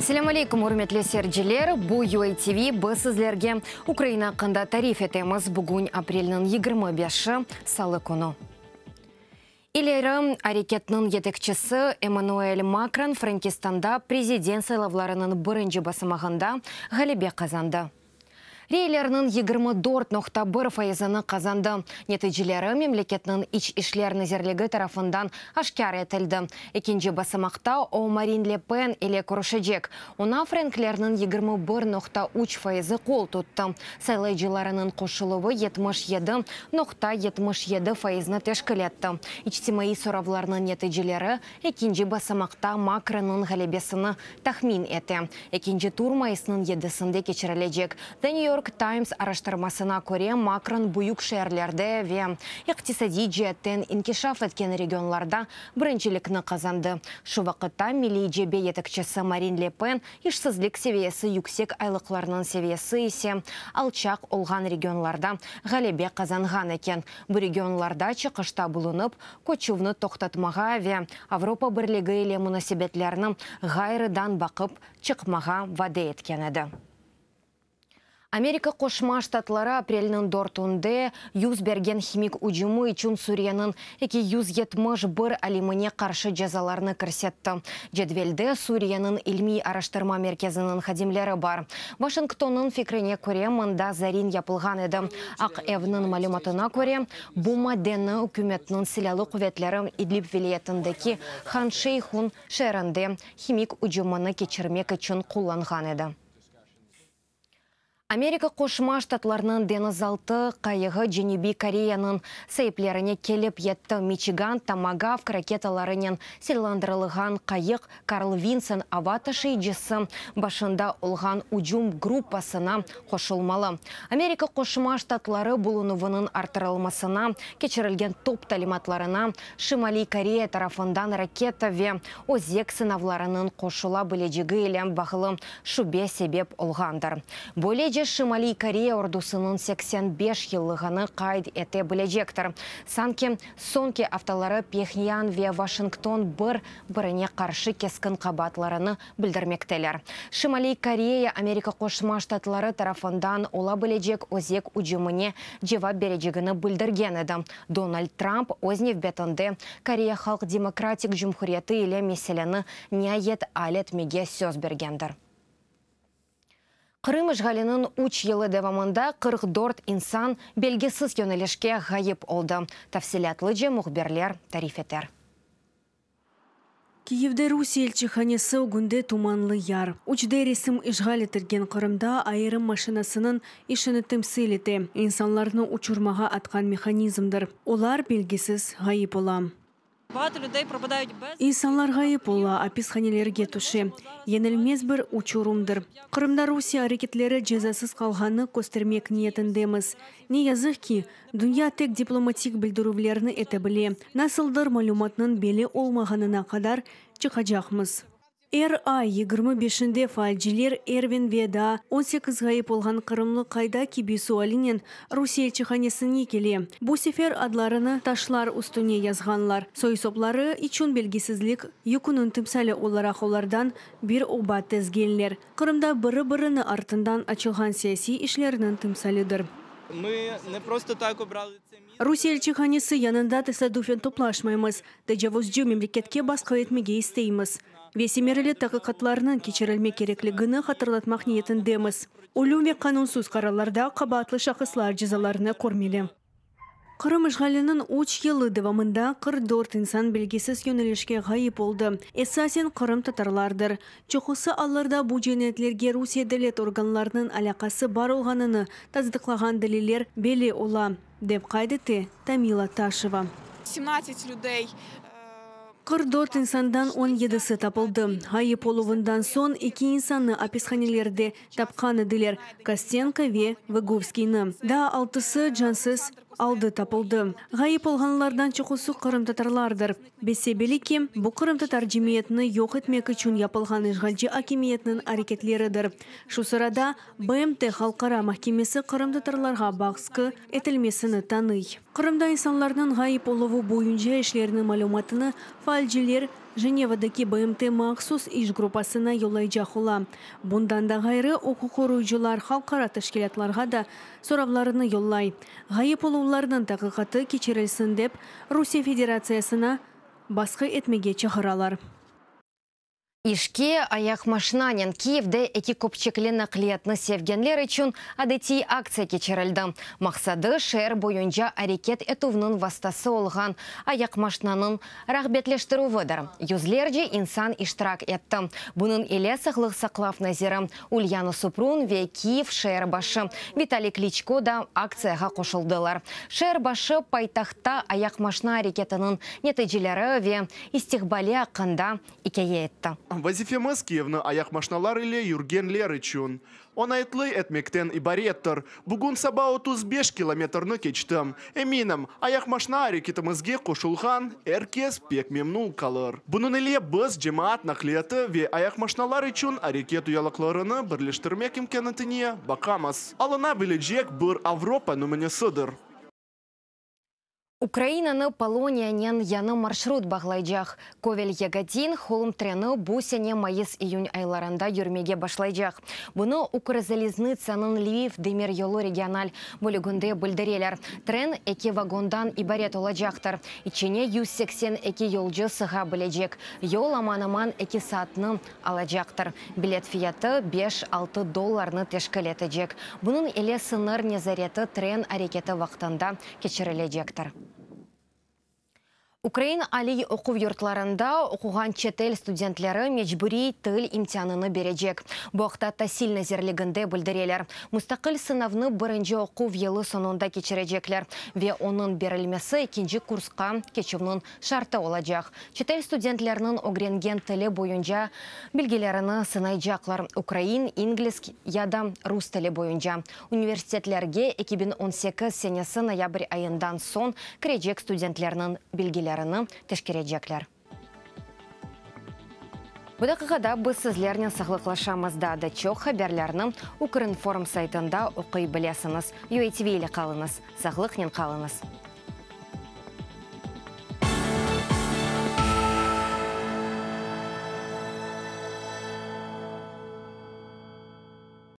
Selâm aleyküm, ürmetli seyirciler! Bu UATV, biz sizlerge Ukraina aqqında tarif etemiz. Bugün aprelniñ 25-i, salı künü. İleri areketniñ yetekçisi Emmanuel Makron Frenkistanda prezident saylavlarınıñ birinci basamağında ğalebe qazandı. Reylerniñ 24,1 fayızını qazandı. Neticeleri memleketniñ İç işler nazirligi tarafından aşkâr etildi. Ekinci basamaqta o Marin Le Pen ile körüşecek. Oña frenklerniñ 21,3 fayızı qol tuttı. Saylayıcılarınıñ qoşuluvı 77,77 fayıznı teşkil etti. İçtimaiy soravlarnıñ neticeleri ekinci basamaqta Makronnıñ ğalebesini tahmin ete. Ekinci tur mayısnıñ yedisinde keçirilecek. The New York Times araştırmasına köre, Makron büyük şeerlerde ve iqtisadiy ceetten inkişaf etken regionlarda birincilikni qazandı. Şu vaqıtta Milliy cebe yetekçisi Marin Le Pen işsizlik seviyesi yüksek, aylıqlarnıñ seviyesi ise alçaq olğan regionlarda ğalebe qazanğan eken. Bu regionlarda çıqışta bulunıp, köçüvni toqtatmağa ve Avropa Birligi ile munasebetlerni ğayrıdan baqıp çıqmağa vade etken edi. Amerika Qoşma Ştatları aprelniñ dörtünde yüz bergen himik ücümi içün Suriyeniñ 271 alimine qarşı cezalarnı kirsetti. Cedvelde Suriyeniñ ilmiy araştırma merkeziniñ hadimleri bar. Vaşingtonnıñ fikrine köre, mında zarin yapılğan edi. Aq Evniñ malümatına köre, bu maddeni ükümetniñ silâlı quvetleri İdlib vilâyetindeki Han Şeyhun şeerinde himik ücümini keçirmek içün qullanğan edi. Amerika Qoşma Ştatlarınıñ deñizaltı qayığı Cenübiy Koreyanıñ saiplerine kelip yetti. Miçigan Tomagavk raketalarınen silâlandırılğan qayıq Karl Vinson ava taşıyıcısı başında olğan ücüm gruppasına qoşulmalı. Amerika Qoşma Ştatları bulunuvınıñ arttırılmasına keçirilgen top talimatlarına Şimaliy Koreya tarafından raketa ve özek sınavlarınıñ qoşula bilecegi ile bağlı şübe sebep olğandır. Böylece Şimaliy Koreya ordusınıñ 85 yıllığını qayd ete bilecektir. Sanki soñki aftaları Phenyan ve Vaşington bir birine qarşı keskin qabaatlarını bildirmekteler. Şimaliy Koreya Amerika Qoşma Ştatları tarafından ola bilecek özek ücümine cevap berecegini bildirgen edi. Donald Trump öz nevbetinde Koreya Halq Demokratik Cumhuriyeti ile meseleni niayet al etmege söz bergendir. Qırım işğaliniñ üç yılı devamında 44 insan belgisiz yönelişke ğayıp oldı. Tafsilâtlıca mühbirler tarif eter. Kiyevde Rusiye elçihanesi ögünde tumanlı yar. 3D resim işğal etilgen Qırımda ayırım maşinasınıñ işini temsil ete, insanlarnı uçurmağa atqan mehanizmdir. Olar belgisiz ğayıp ola. İnsanlar ğayıp ola, apishanelerge tüşe. Yeñilmez bir uçurımdır. Qırımda Rusiye areketleri cezasız qalğanı köstermek niyetindemiz. Ne yazıq ki, dünya tek diplomatik bildirüvlerni ete bile. Nasıldır malümatnıñ belli olmağanına qadar çıqacaqmız. Er ay 25-inde faalciler Ervin ve daa 18 ğayıp olğan qırımlı qayda kibi sualinen Rusiye elçihanesine kele. Bu sefer adlarını taşlar üstüne yazğanlar. Soy-sopları içün belgisizlik yüküniñ timsali olaraq olardan bir oba tizgenler. Qırımda biri-birini artından açılğan siyasiy işlerniñ timsalidir. Rusiye elçihanesi yanında tesadüfen toplaşmaymız, tecavuzcı memleketke basqı etmege isteymiz ve semereli taqiqatlarnıñ keçirilmek kerekligini hatırlatmaq niyetindemiz. Ölüm ve qanunsız qararlarda qabaatlı şahıslar cezalarını körmeli. Qırım işğaliniñ üç yılı devamında 44 insan belgisiz yönelişke ğayıp oldı. Esasen qırımtatarlardır. Çoqusı allarda bu cinayetlerge Rusiye devlet organlarınıñ alâqası bar olğanını tasdıqlağan deliller belli ola, dep qayd ete Tamila Taşeva. 17 людей 44 insandan 17-si tapıldı. Ğayıp oluvından soñ eki insannı apishanelerde tapqan ediler, Kostenko ve Vıgovskiyni. Daa altısı cansız alda tapıldı. Ğayıp olğanlardan çoqusı qırımtatarlardır. Bese-belli ki, bu qırımtatar cemiyetini yoq etmek içün yapılğan işğalci akimiyetniñ areketleridir. Şu sırada BMT Halqara mahkemesi qırımtatarlarğa basqı etilmesini tanıy. Qırımda insanlarnıñ ğayıp oluvı boyunca işlerniñ malümatını faalciler Jenevadaki BMT mahsus iş gruppasına yollaycaq ola. Bundan da ğayrı, uquqqoruyıcılar halqara teşkilâtlarğa da soravlarını yollay, ğayıp oluvlarnıñ taqiqatı keçirilsin dep, Rusiye Federatsiyasına basqı etmege çağıralar. İşke ayaqmaşinanen Kiyevde eki köpçekli naqliyatnı sevgenler içün adetiy aktsiya keçirildi. Maqsadı, şeer boyunca areket etüvniñ vastası olğan ayaqmaşinanıñ rağbetleştirüvidir. Yüzlerce insan iştirak etti. Bunıñ ile Sağlıq saqlav naziri Ulyana Suprun ve Kiyev şeer başı Vitaliy Kliçko da aktsiyağa qoşuldılar. Şeer başı paytahtta ayaqmaşina areketiniñ neticeleri ve istiqbali aqqında ikâye etti. Vazifemiz Kiyevni ayaqmaşnalar ile yürgenler içün oñaytlı etmekten ibarettir. Bugün saba 35 kilometrni keçtim. Eminim, ayaqmaşna areketimizge qoşulğan er kes pek memnun qalır. Bunıñ ile biz cemaat naqliyatı ve ayaqmaşnalar içün areket yolaqlarını birleştirmek imkâniyetine baqamız. Alına bilecek bir Avropa nümünesidir. Ukrainanı Poloniyanen yañı marşrut bağlaycaq. Kovel-Yagodin, Holm treni bu sene mayıs-iyün aylarında yürmege başlaycaq. Bunı Ukrzaliznıtsânıñ Lviv demiryolu regional bölüginde bildireler. Tren eki vagondan ibaret olacaqtır. İçine 182 yolcu sığa bilecek. Yol aman-aman eki saatni alacaqtır. Bilet fiyatı beş-altı dollarnı teşkil etecek. Bunıñ ile sıñır nezareti tren areketi vaqtında keçirilecektir. Ukrain aliy oquv yurtlarında oquğan çetel studentleri mecburiy til imtianını berecek. Bu aqta Tasil nazirliginde bildireler. Mustaqil sınavnı birinci oquv yılı soñunda keçirecekler ve onıñ berilmesi ekinci kursqa keçüvniñ şartı olacaq. Çetel studentlerniñ ögrengen tili boyunca bilgilerini sınaycaqlar, ukrain, ingliz ya da rus tili boyunca. Universitetlerge 2018 senesi noyabr ayından soñ kirecek studentlerniñ bilgilerini teşkerecekler. Bu daqiqada biz sizlernen sağlıqlaşamız. Daa da çoq haberlerni Ukrinform saytında oquy bilesiñiz. UATV ile qalıñız, sağlıqnen qalıñız.